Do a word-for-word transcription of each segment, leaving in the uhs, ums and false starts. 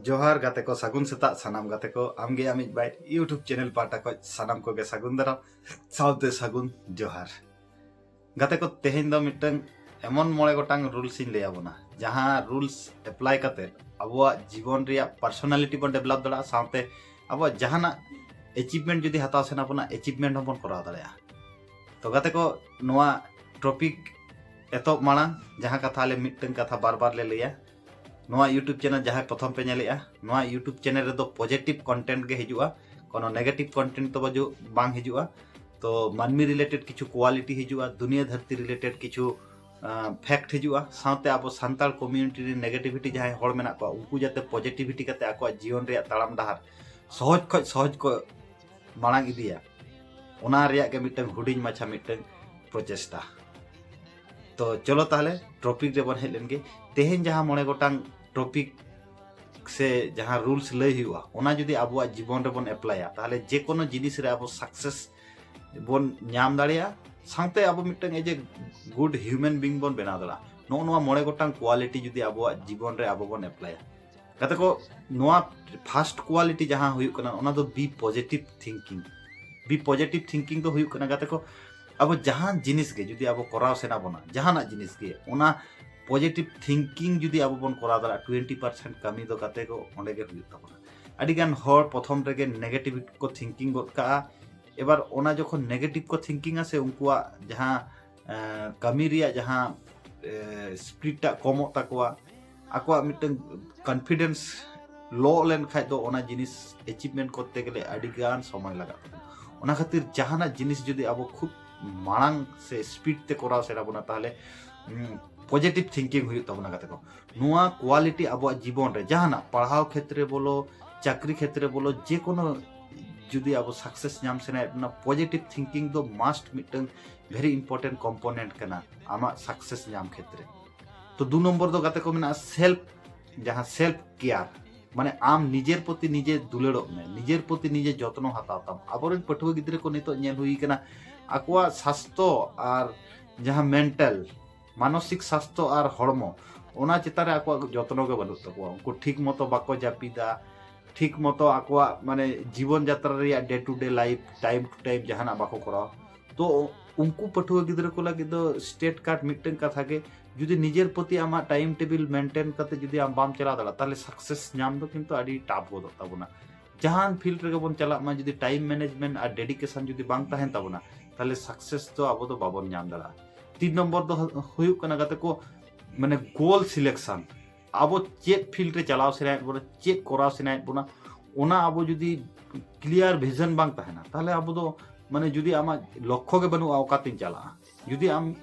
ᱡᱚᱦᱟᱨ ᱜᱟᱛᱮ ᱠᱚ, ᱥᱟᱹᱜᱩᱱ ᱥᱮᱛᱟᱜ ᱥᱟᱱᱟᱢ ᱜᱟᱛᱮ ᱠᱚ᱾ ᱟᱢᱜᱮ ᱟᱢᱤᱡ ᱵᱟᱭ YouTube ᱪᱮᱱᱮᱞ ᱯᱟᱦᱴᱟ ᱠᱷᱚᱱ ᱥᱟᱱᱟᱢ ᱠᱚᱜᱮ ᱥᱟᱹᱜᱩᱱ ᱫᱟᱨᱟᱢ ᱥᱟᱶᱛᱮ ᱥᱟᱹᱜᱩᱱ ᱡᱚᱦᱟᱨ᱾ ᱜᱟᱛᱮ ᱠᱚ, ᱛᱮᱦᱮᱧ ᱫᱚ ᱢᱤᱫᱴᱟᱝ ᱮᱢᱚᱱ ᱢᱚᱬᱮ ᱜᱚᱴᱟᱝ ᱨᱩᱞᱥ ᱤᱧ ᱞᱟᱹᱭ ᱟᱵᱚᱱᱟ, ᱡᱟᱦᱟᱸ ᱨᱩᱞᱥ ᱮᱯᱞᱟᱭ ᱠᱟᱛᱮ ᱟᱵᱚᱣᱟᱜ ᱡᱤᱵᱚᱱ ᱨᱮᱭᱟᱜ ᱯᱟᱨᱥᱚᱱᱟᱞᱤᱴᱤ ᱵᱚᱱ ᱰᱮᱵᱷᱞᱚᱯ ᱫᱟᱲᱮᱭᱟᱜᱼᱟ, ᱥᱟᱶᱛᱮ ᱟᱵᱚᱣᱟᱜ ᱡᱟᱦᱟᱱᱟᱜ ᱮᱪᱤᱵᱷᱢᱮᱱᱴ ᱡᱩᱫᱤ ᱦᱟᱛᱟᱣ ᱥᱟᱱᱟ ᱵᱚᱱᱟ, ᱮᱪᱤᱵᱷᱢᱮᱱᱴ ᱦᱚᱸᱵᱚᱱ ᱠᱚᱨᱟᱣ ᱫᱟᱲᱮᱭᱟᱜᱼᱟ᱾ ᱛᱚ ᱜᱟᱛᱮ ᱠᱚ, ᱱᱚᱣᱟ ᱴᱚᱯᱤᱠ ᱮᱛᱚᱦᱚᱵ ᱢᱟᱲᱟᱝ ᱡᱟᱦᱟᱸ ᱠᱟᱛᱷᱟ ᱟᱞᱮ ᱢᱤᱫᱴᱟᱝ ᱠᱟᱛᱷᱟ ᱵᱟᱨ ᱵᱟᱨ ᱞᱮ ᱞᱟᱹᱭᱟ, ᱱᱚᱣᱟ YouTube ᱪᱮᱱᱮᱞ ᱡᱟᱦᱟᱸᱭ ᱯᱨᱚᱛᱷᱚᱢ ᱯᱮ ᱧᱮᱞᱮᱜᱼᱟ, ᱱᱚᱣᱟ YouTube ᱪᱮᱱᱮᱞ ᱨᱮᱫᱚ ᱯᱚᱡᱮᱴᱤᱵᱷ ᱠᱚᱱᱴᱮᱱᱴ ᱜᱮ ᱦᱤᱡᱩᱜᱼᱟ, ᱠᱳᱱᱳ ᱱᱮᱜᱮᱴᱤᱵᱷ ᱠᱚᱱᱴᱮᱱᱴ ᱫᱚ ᱵᱟᱡᱩ-, ᱵᱟᱝ ᱦᱤᱡᱩᱜᱼᱟ᱾ ᱛᱚ ᱢᱟᱹᱱᱢᱤ ᱨᱤᱞᱮᱴᱮᱰ ᱠᱤᱪᱷᱩ ᱠᱳᱣᱟᱞᱤᱴᱤ ᱦᱤᱡᱩᱜᱼᱟ, ᱫᱩᱱᱤᱭᱟᱹ ᱫᱷᱟᱹᱨᱛᱤ ᱨᱤᱞᱮᱴᱮᱰ ᱠᱤᱪᱷᱩ ᱯᱷᱮᱠᱴ ᱦᱤᱡᱩᱜᱼᱟ, ᱥᱟᱶᱛᱮ ᱟᱵᱚ ᱥᱟᱱᱛᱟᱲ ᱠᱚᱢᱤᱭᱩᱱᱤᱴᱤ ᱨᱮᱱ ᱱᱮᱜᱮᱴᱤᱵᱷᱤᱴᱤ ᱡᱟᱦᱟᱸᱭ ᱦᱚᱲ ᱢᱮᱱᱟᱜ ᱠᱚᱣᱟ, ᱩᱱᱠᱩ ᱡᱟᱛᱮ ᱯᱚᱡᱮᱴᱤᱵᱷᱤᱴᱤ ᱠᱟᱛᱮ ᱟᱠᱚᱣᱟᱜ ᱡᱤᱭᱚᱱ ᱨᱮᱭᱟᱜ ᱛᱟᱲᱟᱢ ᱰᱟᱦᱟᱨ ᱥᱚᱦᱚᱡᱽ ᱠᱷᱚᱡ ᱥᱚᱦᱚᱡᱽ ᱠᱚ ᱢᱟᱲᱟᱝ ᱤᱫᱤᱭᱟ, ᱚᱱᱟ ᱨᱮᱭᱟᱜ ᱜᱮ ᱢᱤᱫᱴᱟᱝ ᱦᱩᱰᱤᱧ ᱢᱟᱪᱷᱟ ᱢᱤᱫᱴᱟᱝ ᱯᱨᱚᱪᱮᱥᱴᱟ᱾ ᱛᱚ ᱪᱚᱞᱚ ᱛᱟᱦᱞᱮ ᱴᱚᱯᱤᱠ ᱨᱮᱵᱚᱱ ᱦᱮᱡ ᱞᱮᱱ ᱜᱮ᱾ ᱛᱮᱦᱮᱧ ᱡᱟᱦᱟᱸ ᱢᱚᱬᱮ ᱜᱚᱴᱟᱝ ᱴᱚᱯᱤᱠ ᱥᱮ ᱡᱟᱦᱟᱸ ᱨᱩᱞᱥ ᱞᱟᱹᱭ ᱦᱩᱭᱩᱜᱼᱟ, ᱚᱱᱟ ᱡᱩᱫᱤ ᱟᱵᱚᱣᱟᱜ ᱡᱤᱵᱚᱱ ᱨᱮᱵᱚᱱ ᱮᱯᱞᱟᱭᱟ, ᱛᱟᱦᱞᱮ ᱡᱮ ᱠᱳᱱᱳ ᱡᱤᱱᱤᱥ ᱨᱮ ᱟᱵᱚ ᱥᱟᱠᱥᱮᱥ ᱵᱚᱱ ᱧᱟᱢ ᱫᱟᱲᱮᱭᱟᱜᱼᱟ, ᱥᱟᱶᱛᱮ ᱟᱵᱚ ᱢᱤᱫᱴᱟᱝ ᱮᱡ ᱮ ᱜᱩᱰ ᱦᱤᱭᱩᱢᱮᱱ ᱵᱤᱝ ᱵᱚᱱ ᱵᱮᱱᱟᱣ ᱫᱟᱲᱮᱭᱟᱜᱼᱟ᱾ ᱱᱚᱜᱼᱚ ᱱᱚᱣᱟ ᱢᱚᱬᱮ ᱜᱚᱴᱟᱝ ᱠᱳᱣᱟᱞᱤᱴᱤ ᱡᱩᱫᱤ ᱟᱵᱚᱣᱟᱜ ᱡᱤᱵᱚᱱ ᱨᱮ ᱟᱵᱚ ᱵᱚᱱ ᱮᱯᱞᱟᱭᱟ᱾ ᱜᱟᱛᱮ ᱠᱚ, ᱱᱚᱣᱟ ᱯᱷᱟᱨᱥᱴ ᱠᱳᱣᱟᱞᱤᱴᱤ ᱡᱟᱦᱟᱸ ᱦᱩᱭᱩᱜ ᱠᱟᱱᱟ, ᱚᱱᱟ ᱫᱚ B positive thinking. B positive thinking ᱫᱚ ᱦᱩᱭᱩᱜ ᱠᱟᱱᱟ, ᱜᱟᱛᱮ ᱠᱚ, ᱟᱵᱚ ᱡᱟᱦᱟᱸ ᱡᱤᱱᱤᱥ ᱜᱮ ᱡᱩᱫᱤ ᱟᱵᱚ ᱠᱚᱨᱟᱣ ᱥᱟᱱᱟ ᱵᱚᱱᱟ, ᱡᱟᱦᱟᱱᱟᱜ ᱡᱤᱱᱤᱥ ᱜᱮ, ᱚᱱᱟ ᱯᱚᱡᱮᱴᱤᱵᱷ ᱛᱷᱤᱝᱠᱤᱝ ᱡᱩᱫᱤ ᱟᱵᱚ ᱵᱚᱱ ᱠᱚᱨᱟᱣ ᱫᱟᱲᱮᱭᱟᱜᱼᱟ, ᱴᱩᱭᱮᱱᱴᱤ ᱯᱟᱨᱥᱮᱱᱴ ᱠᱟᱹᱢᱤ ᱫᱚ, ᱜᱟᱛᱮ ᱠᱚ, ᱚᱸᱰᱮ ᱜᱮ ᱦᱩᱭᱩᱜ ᱛᱟᱵᱚᱱᱟ᱾ ᱟᱹᱰᱤᱜᱟᱱ ᱦᱚᱲ ᱯᱨᱚᱛᱷᱚᱢ ᱨᱮᱜᱮ ᱱᱮᱜᱮᱴᱤᱵᱷ ᱠᱚ ᱛᱷᱤᱝᱠᱤᱝ ᱜᱚᱫ ᱠᱟᱜᱼᱟ᱾ ᱮᱵᱟᱨ ᱚᱱᱟ ᱡᱚᱠᱷᱚᱱ ᱱᱮᱜᱮᱴᱤᱵᱷ ᱠᱚ ᱛᱷᱤᱝᱠᱤᱝᱟ ᱥᱮ, ᱩᱱᱠᱩᱣᱟᱜ ᱡᱟᱦᱟᱸ ᱮᱸ, ᱠᱟᱹᱢᱤ ᱨᱮᱭᱟᱜ ᱡᱟᱦᱟᱸ ᱥᱯᱤᱰ ᱴᱟᱜ ᱠᱚᱢᱚᱜ ᱛᱟᱠᱚᱣᱟ, ᱟᱠᱚᱣᱟᱜ ᱢᱤᱫᱴᱟᱝ ᱠᱚᱱᱯᱷᱤᱰᱮᱱᱥ ᱞᱚ ᱞᱮᱱᱠᱷᱟᱡ ᱫᱚ ᱚᱱᱟ ᱡᱤᱱᱤᱥ ᱮᱪᱤᱵᱷᱢᱮᱱᱴ ᱠᱚᱨᱛᱮ ᱜᱮᱞᱮ ᱟᱹᱰᱤ ᱜᱟᱱ ᱥᱚᱢᱚᱭ ᱞᱟᱜᱟᱜ ᱛᱟᱵᱚᱱᱟ᱾ ᱚᱱᱟ ᱠᱷᱟᱹᱛᱤᱨ ᱡᱟᱦᱟᱱᱟᱜ ᱡᱤᱱᱤᱥ ᱡᱩᱫᱤ ᱟᱵᱚ ᱠᱷᱩᱵ ᱢᱟᱲᱟᱝ ᱥᱮ ᱥᱯᱤᱰ ᱛᱮ ᱠᱚᱨᱟᱣ ᱥᱟᱱᱟ ᱵᱚᱱᱟ, ᱛᱟᱦᱞᱮ ᱯᱚᱡᱮᱴᱤᱵᱷ ᱛᱷᱤᱝᱠᱤᱝ ᱦᱩᱭᱩᱜ ᱛᱟᱵᱚᱱᱟ, ᱜᱟᱛᱮ ᱠᱚ᱾ ᱱᱚᱣᱟ ᱠᱳᱣᱟᱞᱤᱴᱤ ᱟᱵᱚᱣᱟᱜ ᱡᱤᱵᱚᱱ ᱨᱮ, ᱡᱟᱦᱟᱱᱟᱜ ᱯᱟᱲᱦᱟᱣ ᱠᱷᱮᱛᱨᱮ ᱵᱚᱞᱚ, ᱪᱟᱹᱠᱨᱤ ᱠᱷᱮᱛᱨᱮ ᱵᱚᱞᱚ, ᱡᱮ ᱠᱳᱱᱳ ᱡᱩᱫᱤ ᱟᱵᱚ ᱥᱟᱠᱥᱮᱥ ᱧᱟᱢ ᱥᱟᱱᱟᱭᱮᱫ ᱵᱚᱱᱟ, ᱯᱚᱡᱮᱴᱤᱵᱷ ᱛᱷᱤᱝᱠᱤᱝ ᱫᱚ ᱢᱟᱥᱴ ᱢᱤᱫᱴᱟᱝ ᱵᱷᱮᱨᱤ ᱤᱢᱯᱚᱨᱴᱮᱱᱴ ᱠᱚᱢᱯᱳᱱᱮᱱᱴ ᱠᱟᱱᱟ ᱟᱢᱟᱜ ᱥᱟᱠᱥᱮᱥ ᱧᱟᱢ ᱠᱷᱮᱛᱨᱮ᱾ ᱛᱚ ᱫᱩ ᱱᱚᱢᱵᱚᱨ ᱫᱚ, ᱜᱟᱛᱮ ᱠᱚ, ᱢᱮᱱᱟᱜᱼᱟ ᱥᱮᱞᱯ, ᱡᱟᱦᱟᱸ ᱥᱮᱞᱯ ᱠᱮᱭᱟᱨ, ᱢᱟᱱᱮ ᱟᱢ ᱱᱤᱡᱮᱨ ᱯᱨᱚᱛᱤ ᱱᱤᱡᱮ ᱫᱩᱞᱟᱹᱲᱚᱜ ᱢᱮ, ᱱᱤᱡᱮᱨ ᱯᱨᱚᱛᱤ ᱱᱤᱡᱮ ᱡᱚᱛᱱᱚ ᱦᱟᱛᱟᱣ ᱛᱟᱢ᱾ ᱟᱵᱚᱨᱮᱱ ᱯᱟᱹᱴᱷᱩᱣᱟᱹ ᱜᱤᱫᱽᱨᱟᱹ ᱠᱚ ᱱᱤᱛᱚᱜ ᱧᱮᱞ ᱦᱩᱭ ᱠᱟᱱᱟ, ᱟᱠᱚᱣᱟᱜ ᱥᱟᱥᱛᱚ ᱟᱨ ᱡᱟᱦᱟᱸ ᱢᱮᱱᱴᱟᱞ, ᱢᱟᱱᱚᱥᱤᱠ ᱥᱟᱥᱛᱚ ᱟᱨ ᱦᱚᱲᱢᱚ, ᱚᱱᱟ ᱪᱮᱛᱟᱱ ᱨᱮ ᱟᱠᱚᱣᱟᱜ ᱡᱚᱛᱱᱚ ᱜᱮ ᱵᱟᱹᱱᱩᱜ ᱛᱟᱠᱚᱣᱟ᱾ ᱩᱱᱠᱩ ᱴᱷᱤᱠ ᱢᱚᱛᱚ ᱵᱟᱠᱚ ᱡᱟᱹᱯᱤᱫᱟ, ᱴᱷᱤᱠ ᱢᱚᱛᱚ ᱟᱠᱚᱣᱟᱜ ᱢᱟᱱᱮ ᱡᱤᱵᱚᱱ ᱡᱟᱛᱨᱟ ᱨᱮᱭᱟᱜ day to day life, time to time ᱡᱟᱦᱟᱱᱟᱜ ᱵᱟᱠᱚ ᱠᱚᱨᱟᱣᱟ᱾ ᱛᱚ ᱩᱱᱠᱩ ᱯᱟᱹᱴᱷᱩᱣᱟᱹ ᱜᱤᱫᱽᱨᱟᱹ ᱠᱚ ᱞᱟᱹᱜᱤᱫ ᱫᱚ straight cut ᱢᱤᱫᱴᱟᱝ ᱠᱟᱛᱷᱟ ᱜᱮ, ᱡᱩᱫᱤ ᱱᱤᱡᱮᱨ ᱯᱨᱚᱛᱤ ᱟᱢᱟᱜ time table maintain ᱠᱟᱛᱮ ᱡᱩᱫᱤ ᱟᱢ ᱵᱟᱢ ᱪᱟᱞᱟᱣ ᱫᱟᱲᱮᱭᱟᱜᱼᱟ, ᱛᱟᱦᱚᱞᱮ success ᱧᱟᱢ ᱫᱚ ᱠᱤᱱᱛᱩ ᱟᱹᱰᱤ tough ᱜᱚᱫᱚᱜ ᱛᱟᱵᱚᱱᱟ᱾ ᱡᱟᱦᱟᱱ field ᱨᱮᱜᱮ ᱵᱚᱱ ᱪᱟᱞᱟᱜ ᱢᱟ, ᱡᱩᱫᱤ time management ᱟᱨ dedication ᱡᱩᱫᱤ ᱵᱟᱝ ᱛᱟᱦᱮᱱ ᱛᱟᱵᱚᱱᱟ, ᱛᱟᱦᱚᱞᱮ success ᱫᱚ ᱟᱵᱚ ᱫᱚ ᱵᱟᱵᱚᱱ ᱧᱟᱢ ᱫᱟᱲᱮᱭᱟᱜᱼᱟ᱾ ᱛᱤᱱ ᱱᱚᱢᱵᱚᱨ ᱫᱚ ᱦᱩᱭᱩᱜ ᱠᱟᱱᱟ ᱜᱟᱛᱮ ᱠᱚ, ᱢᱟᱱᱮ goal selection᱾ ᱟᱵᱚ ᱪᱮᱫ field ᱨᱮ ᱪᱟᱞᱟᱣ ᱥᱟᱱᱟᱭᱮᱫ ᱵᱚᱱᱟ, ᱪᱮᱫ ᱠᱚᱨᱟᱣ ᱥᱟᱱᱟᱭᱮᱫ ᱵᱚᱱᱟ, ᱚᱱᱟ ᱟᱵᱚ ᱡᱩᱫᱤ clear vision ᱵᱟᱝ ᱛᱟᱦᱮᱱᱟ, ᱛᱟᱦᱚᱞᱮ ᱟᱵᱚ ᱫᱚ ᱢᱟᱱᱮ ᱡᱩᱫᱤ ᱟᱢᱟᱜ ᱞᱚᱠᱠᱷᱚ ᱜᱮ ᱵᱟᱹᱱᱩᱜᱼᱟ ᱚᱠᱟᱛᱮᱧ ᱪᱟᱞᱟᱜᱼᱟ, ᱡᱩᱫᱤ ᱟᱢ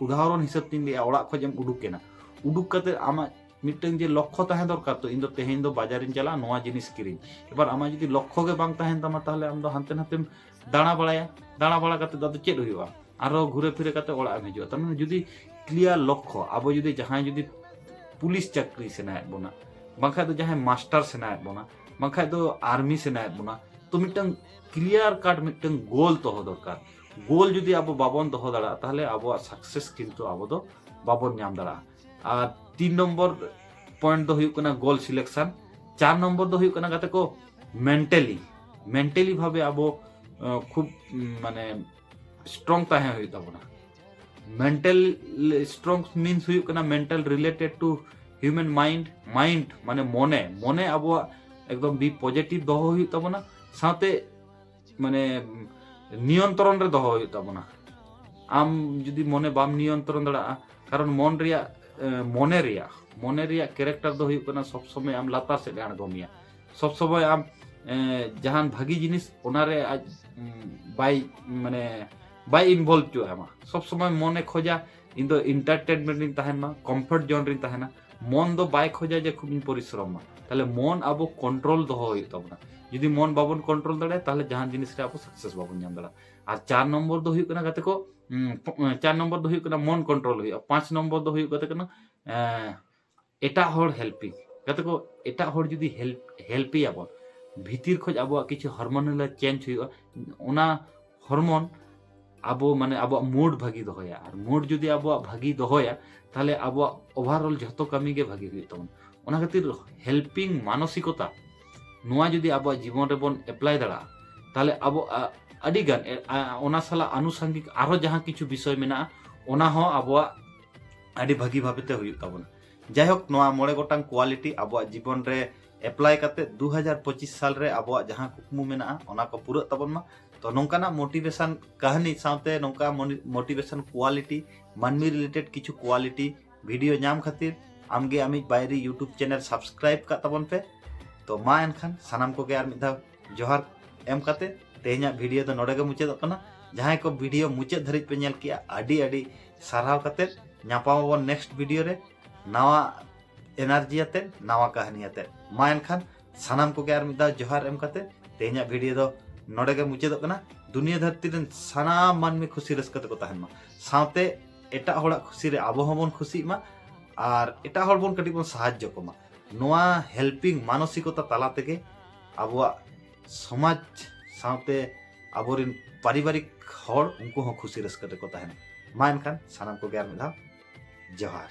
ᱩᱫᱟᱦᱚᱨᱚᱱ ᱦᱤᱥᱟᱹᱵ ᱛᱤᱧ ᱞᱟᱹᱭᱟ, ᱚᱲᱟᱜ ᱠᱷᱚᱡ ᱮᱢ ᱩᱰᱩᱠ ᱮᱱᱟ, ᱩᱰᱩᱠ ᱠᱟᱛᱮ ᱟᱢᱟᱜ ᱢᱤᱫᱴᱟᱝ ᱡᱮ ᱞᱚᱠᱠᱷᱚ ᱛᱟᱦᱮᱸ ᱫᱚᱨᱠᱟᱨ, ᱛᱚ ᱤᱧ ᱫᱚ ᱛᱮᱦᱮᱧ ᱫᱚ ᱵᱟᱡᱟᱨᱤᱧ ᱪᱟᱞᱟᱜᱼᱟ ᱱᱚᱣᱟ ᱡᱤᱱᱤᱥ ᱠᱤᱨᱤᱧ᱾ ᱮᱵᱟᱨ ᱟᱢᱟᱜ ᱡᱩᱫᱤ ᱞᱚᱠᱠᱷᱚ ᱜᱮ ᱵᱟᱝ ᱛᱟᱦᱮᱱ ᱛᱟᱢᱟ, ᱛᱟᱦᱚᱞᱮ ᱟᱢ ᱫᱚ ᱦᱟᱱᱛᱮ ᱱᱟᱛᱮᱢ ᱫᱟᱬᱟ ᱵᱟᱲᱟᱭᱟ, ᱫᱟᱬᱟ ᱵᱟᱲᱟ ᱠᱟᱛᱮ ᱫᱚ ᱟᱫᱚ ᱪᱮᱫ ᱦᱩᱭᱩᱜᱼᱟ? ᱟᱨᱦᱚᱸ ᱜᱷᱩᱨᱮ ᱯᱷᱤᱨᱮ ᱠᱟᱛᱮ ᱚᱲᱟᱜ ᱮᱢ ᱦᱤᱡᱩᱜᱼᱟ᱾ ᱛᱟᱨ ᱢᱟᱱᱮ ᱡᱩᱫᱤ clear ᱞᱚᱠᱠᱷᱚ, ᱟᱵᱚ ᱡᱩᱫᱤ ᱡᱟᱦᱟᱸᱭ ᱡᱩᱫᱤ ᱯᱩᱞᱤᱥ ᱪᱟᱹᱠᱨᱤ ᱥᱟᱱᱟᱭᱮᱫ ᱵᱚᱱᱟ, ᱵᱟᱝᱠᱷᱟᱡ ᱫᱚ ᱡᱟᱦᱟᱸᱭ ᱢᱟᱥᱴᱟᱨ ᱥᱟᱱᱟᱭᱮᱫ ᱵᱚᱱᱟ, ᱵᱟᱝᱠᱷᱟᱡ ᱫᱚ ᱟᱨᱢᱤ ᱥᱟᱱᱟᱭᱮᱫ ᱵᱚᱱᱟ, ᱛᱚ ᱢᱤᱫᱴᱟᱝ clear cut ᱢᱤᱫᱴᱟᱝ goal ᱫᱚᱦᱚ ᱫᱚᱨᱠᱟᱨ᱾ Goal ᱡᱩᱫᱤ ᱟᱵᱚ ᱵᱟᱵᱚᱱ ᱫᱚᱦᱚ ᱫᱟᱲᱮᱭᱟᱜᱼᱟ, ᱛᱟᱦᱚᱞᱮ ᱟᱵᱚᱣᱟᱜ success ᱠᱤᱱᱛᱩ ᱟᱵᱚ ᱫᱚ ᱵᱟᱵᱚᱱ ᱧᱟᱢ ᱫᱟᱲᱮᱭᱟᱜᱼᱟ᱾ ᱟᱨ ᱛᱤᱱ ᱱᱚᱢᱵᱚᱨ point ᱫᱚ ᱦᱩᱭᱩᱜ ᱠᱟᱱᱟ goal selection᱾ ᱪᱟᱨ ᱱᱚᱢᱵᱚᱨ ᱫᱚ ᱦᱩᱭᱩᱜ ᱠᱟᱱᱟ ᱜᱟᱛᱮ ᱠᱚ mentally, mentally ᱵᱷᱟᱵᱮ ᱟᱵᱚ ᱟᱸ, ᱠᱷᱩᱵ ᱩᱢ, ᱢᱟᱱᱮ strong ᱛᱟᱦᱮᱸ ᱦᱩᱭᱩᱜ ᱛᱟᱵᱚᱱᱟ᱾ Mental strong means ᱦᱩᱭᱩᱜ ᱠᱟᱱᱟ mental related to human mind᱾ Mind ᱢᱟᱱᱮ ᱢᱚᱱᱮ, ᱢᱚᱱᱮ ᱟᱵᱚᱣᱟᱜ ᱮᱠᱫᱚᱢ be positive ᱫᱚᱦᱚ ᱦᱩᱭᱩᱜ ᱛᱟᱵᱚᱱᱟ, ᱥᱟᱶᱛᱮ ᱢᱟᱱᱮ ᱱᱤᱭᱚᱱᱛᱨᱚᱱ ᱨᱮ ᱫᱚᱦᱚ ᱦᱩᱭᱩᱜ ᱛᱟᱵᱚᱱᱟ᱾ ᱟᱢ ᱡᱩᱫᱤ ᱢᱚᱱᱮ ᱵᱟᱢ ᱱᱤᱭᱚᱱᱛᱨᱚᱱ ᱫᱟᱲᱮᱭᱟᱜᱼᱟ, ᱠᱟᱨᱚᱱ ᱢᱚᱱ ᱨᱮᱭᱟᱜ ᱮ, ᱢᱚᱱᱮ ᱨᱮᱭᱟᱜ ᱢᱚᱱᱮ ᱨᱮᱭᱟᱜ character ᱫᱚ ᱦᱩᱭᱩᱜ ᱠᱟᱱᱟ ᱥᱚᱵ ᱥᱚᱢᱚᱭ ᱟᱢ ᱞᱟᱛᱟᱨ ᱥᱮᱫ ᱮ ᱟᱬᱜᱚ ᱢᱮᱭᱟ, ᱥᱚᱵ ᱥᱚᱢᱚᱭ ᱟᱢ ᱮ, ᱡᱟᱦᱟᱱ ᱵᱷᱟᱹᱜᱤ ᱡᱤᱱᱤᱥ ᱚᱱᱟᱨᱮ ᱟᱡ ᱩᱢ, ᱵᱟᱭ ᱢᱟᱱᱮ ᱵᱟᱭ involve ᱦᱚᱪᱚ ᱟᱢᱟ᱾ ᱥᱚᱵ ᱥᱚᱢᱚᱭ ᱢᱚᱱᱮ ᱠᱷᱚᱡᱟ ᱤᱧ ᱫᱚ entertainment ᱨᱤᱧ ᱛᱟᱦᱮᱱ ᱢᱟ, comfort zone ᱨᱤᱧ ᱛᱟᱦᱮᱱᱟ᱾ ᱢᱚᱱ ᱫᱚ ᱵᱟᱭ ᱠᱷᱚᱡᱟ ᱡᱮ ᱠᱷᱩᱵ ᱤᱧ ᱯᱚᱨᱤᱥᱨᱚᱢ ᱢᱟ᱾ ᱛᱟᱦᱞᱮ ᱢᱚᱱ ᱟᱵᱚ control ᱫᱚᱦᱚ ᱦᱩᱭᱩᱜ ᱛᱟᱵᱚᱱᱟ᱾ ᱡᱩᱫᱤ ᱢᱚᱱ ᱵᱟᱵᱚᱱ control ᱫᱟᱲᱮᱭᱟᱜᱼᱟ, ᱛᱟᱦᱞᱮ ᱡᱟᱦᱟᱱ ᱡᱤᱱᱤᱥ ᱨᱮ ᱟᱵᱚ success ᱵᱟᱵᱚᱱ ᱧᱟᱢ ᱫᱟᱲᱮᱭᱟᱜᱼᱟ᱾ ᱟᱨ ᱪᱟᱨ ᱱᱚᱢᱵᱚᱨ ᱫᱚ ᱦᱩᱭᱩᱜ ᱠᱟᱱᱟ ᱜᱟᱛᱮ ᱠᱚ, ᱩᱢ, ᱯᱚ-, ᱪᱟᱨ ᱱᱚᱢᱵᱚᱨ ᱫᱚ ᱦᱩᱭᱩᱜ ᱠᱟᱱᱟ ᱢᱚᱱ control ᱦᱩᱭᱩᱜᱼᱟ᱾ ᱯᱟᱸᱪ ᱱᱚᱢᱵᱚᱨ ᱫᱚ ᱦᱩᱭᱩᱜ ᱠᱟᱛᱮ ᱠᱟᱱᱟ ᱮᱸ, ᱮᱴᱟᱜ ᱦᱚᱲ helping᱾ ᱜᱟᱛᱮ ᱠᱚ, ᱮᱴᱟᱜ ᱦᱚᱲ ᱡᱩᱫᱤ help, help ᱮᱭᱟᱵᱚᱱ, ᱵᱷᱤᱛᱤᱨ ᱠᱷᱚᱡ ᱟᱵᱚᱣᱟᱜ ᱠᱤᱪᱷᱩ hormonal change ᱦᱩᱭᱩᱜᱼᱟ, ᱚᱱᱟ hormone ᱟᱵᱚ ᱢᱟᱱᱮ ᱟᱵᱚᱣᱟᱜ ᱢᱩᱰ ᱵᱷᱟᱹᱜᱤ ᱫᱚᱦᱚᱭᱟ᱾ ᱟᱨ ᱢᱩᱰ ᱡᱩᱫᱤ ᱟᱵᱚᱣᱟᱜ ᱵᱷᱟᱹᱜᱤ ᱫᱚᱦᱚᱭᱟ, ᱛᱟᱦᱚᱞᱮ ᱟᱵᱚᱣᱟᱜ ᱳᱵᱷᱟᱨᱚᱞ ᱡᱷᱚᱛᱚ ᱠᱟᱹᱢᱤ ᱜᱮ ᱵᱷᱟᱹᱜᱤ ᱦᱩᱭᱩᱜ ᱛᱟᱵᱚᱱᱟ᱾ ᱚᱱᱟ ᱠᱷᱟᱹᱛᱤᱨ ᱦᱮᱞᱯᱤᱝ ᱢᱟᱱᱚᱥᱤᱠᱚᱛᱟ ᱱᱚᱣᱟ ᱡᱩᱫᱤ ᱟᱵᱚᱣᱟᱜ ᱡᱤᱵᱚᱱ ᱨᱮᱵᱚᱱ ᱮᱯᱞᱟᱭ ᱫᱟᱲᱮᱭᱟᱜᱼᱟ, ᱛᱟᱦᱚᱞᱮ ᱟᱵᱚ ᱟ, ᱟᱹᱰᱤᱜᱟᱱ ᱮ, ᱟ, ᱚᱱᱟ ᱥᱟᱞᱟᱜ ᱟᱱᱩᱥᱟᱝᱜᱤᱠ ᱟᱨᱦᱚᱸ ᱡᱟᱦᱟᱸ ᱠᱤᱪᱷᱩ ᱵᱤᱥᱚᱭ ᱢᱮᱱᱟᱜᱼᱟ, ᱚᱱᱟ ᱦᱚᱸ ᱟᱵᱚᱣᱟᱜ ᱟᱹᱰᱤ ᱵᱷᱟᱹᱜᱤ ᱵᱷᱟᱵᱮ ᱛᱮ ᱦᱩᱭᱩᱜ ᱛᱟᱵᱚᱱᱟ᱾ ᱡᱟᱭᱦᱳᱠ, ᱱᱚᱣᱟ ᱢᱚᱬᱮ ᱜᱚᱴᱟᱝ ᱠᱳᱣᱟᱞᱤᱴᱤ ᱟᱵᱚᱣᱟᱜ ᱡᱤᱵᱚᱱ ᱨᱮ ᱮᱯᱞᱟᱭ ᱠᱟᱛᱮ ᱫᱩ ᱦᱟᱡᱟᱨ ᱯᱚᱸᱪᱤᱥ ᱥᱟᱞ ᱨᱮ ᱟᱵᱚᱣᱟᱜ ᱡᱟᱦᱟᱸ ᱠᱩᱠᱢᱩ ᱢᱮᱱᱟᱜᱼᱟ, ᱚᱱᱟ ᱠᱚ ᱯᱩᱨᱟᱹᱜ ᱛᱟᱵᱚᱱ ᱢᱟ᱾ ᱛᱚ, ᱱᱚᱝᱠᱟᱱᱟᱜ ᱢᱳᱴᱤᱵᱷᱮᱥᱚᱱ ᱠᱟᱹᱦᱱᱤ ᱥᱟᱶᱛᱮ ᱱᱚᱝᱠᱟ ᱢᱳᱴᱤᱵᱷᱮᱥᱚᱱ ᱠᱳᱣᱟᱞᱤᱴᱤ, ᱢᱟᱹᱱᱢᱤ ᱨᱤᱞᱮᱴᱮᱰ ᱠᱤᱪᱷᱩ ᱠᱳᱣᱟᱞᱤᱴᱤ ᱵᱷᱤᱰᱤᱭᱳ ᱧᱟᱢ ᱠᱷᱟᱹᱛᱤᱨ ᱟᱢᱜᱮ ᱟᱢᱤᱡ ᱵᱟᱭᱨᱤ YouTube ᱪᱮᱱᱮᱞ ᱥᱟᱵᱥᱠᱨᱟᱭᱤᱵ ᱠᱟᱜ ᱛᱟᱵᱚᱱ ᱯᱮ᱾ ᱛᱚ, ᱢᱟ ᱮᱱᱠᱷᱟᱱ ᱥᱟᱱᱟᱢ ᱠᱚᱜᱮ ᱟᱨ ᱢᱤᱫ ᱫᱷᱟᱣ ᱡᱚᱦᱟᱨ ᱮᱢ ᱠᱟᱛᱮ ᱛᱮᱦᱮᱧᱟᱜ ᱵᱷᱤᱰᱤᱭᱳ ᱫᱚ ᱱᱚᱰᱮ ᱜᱮ ᱢᱩᱪᱟᱹᱫᱚᱜ ᱠᱟᱱᱟ᱾ ᱡᱟᱦᱟᱸᱭ ᱠᱚ ᱵᱷᱤᱰᱤᱭᱳ ᱢᱩᱪᱟᱹᱫ ᱫᱷᱟᱹᱨᱤᱡ ᱯᱮ ᱧᱮᱞ ᱠᱮᱜᱼᱟ, ᱟᱹᱰᱤ ᱟᱹᱰᱤ ᱥᱟᱨᱦᱟᱣ ᱠᱟᱛᱮ ᱧᱟᱯᱟᱢ ᱟᱵᱚᱱ ᱱᱮᱠᱥᱴ ᱵᱷᱤᱰᱤᱭᱳ ᱨᱮ ᱱᱟᱣᱟ ᱮᱱᱟᱨᱡᱤ ᱟᱛᱮ, ᱱᱟᱣᱟ ᱠᱟᱹᱦᱱᱤ ᱟᱛᱮ᱾ ᱢᱟ ᱮᱱᱠᱷᱟᱱ ᱥᱟᱱᱟᱢ ᱠᱚᱜᱮ ᱟᱨ ᱢᱤᱫ ᱫᱷᱟᱣ ᱡᱚᱦᱟᱨ ᱮᱢ ᱠᱟᱛᱮ ᱛᱮᱦᱮᱧᱟᱜ ᱵᱷᱤᱰᱤᱭᱳ ᱫᱚ ᱱᱚᱰᱮ ᱜᱮ ᱢᱩᱪᱟᱹᱫᱚᱜ ᱠᱟᱱᱟ᱾ ᱫᱩᱱᱤᱭᱟᱹ ᱫᱷᱟᱹᱨᱛᱤ ᱨᱮᱱ ᱥᱟᱱᱟᱢ ᱢᱟᱹᱱᱢᱤ ᱠᱷᱩᱥᱤ ᱨᱟᱹᱥᱠᱟᱹ ᱛᱮᱠᱚ ᱛᱟᱦᱮᱱ ᱢᱟ, ᱥᱟᱶᱛᱮ ᱮᱴᱟᱜ ᱦᱚᱲᱟᱜ ᱠᱷᱩᱥᱤ ᱨᱮ ᱟᱵᱚ ᱦᱚᱸᱵᱚᱱ ᱠᱷᱩᱥᱤᱜ ᱢᱟ ᱟᱨ ᱮᱴᱟᱜ ᱦᱚᱲ ᱵᱚᱱ ᱠᱟᱹᱴᱤᱡ ᱵᱚᱱ ᱥᱟᱦᱟᱡᱽᱡᱚ ᱠᱚᱢᱟ᱾ ᱱᱚᱣᱟ ᱦᱮᱞᱯᱤᱝ ᱢᱟᱱᱚᱥᱤᱠᱚᱛᱟ ᱛᱟᱞᱟ ᱛᱮᱜᱮ ᱟᱵᱚᱣᱟᱜ ᱥᱚᱢᱟᱡᱽ ᱥᱟᱶᱛᱮ ᱟᱵᱚᱨᱮᱱ ᱯᱟᱨᱤᱵᱟᱨᱤᱠ ᱦᱚᱲ, ᱩᱱᱠᱩ ᱦᱚᱸ ᱠᱷᱩᱥᱤ ᱨᱟᱹᱥᱠᱟᱹ ᱛᱮᱠᱚ ᱛᱟᱦᱮᱱᱟ᱾ ᱢᱟ ᱮᱱᱠᱷᱟᱱ ᱥᱟᱱᱟᱢ ᱠᱚᱜᱮ ᱟᱨ ᱢᱤᱫ ᱫᱷᱟᱣ ᱡᱚᱦᱟᱨ᱾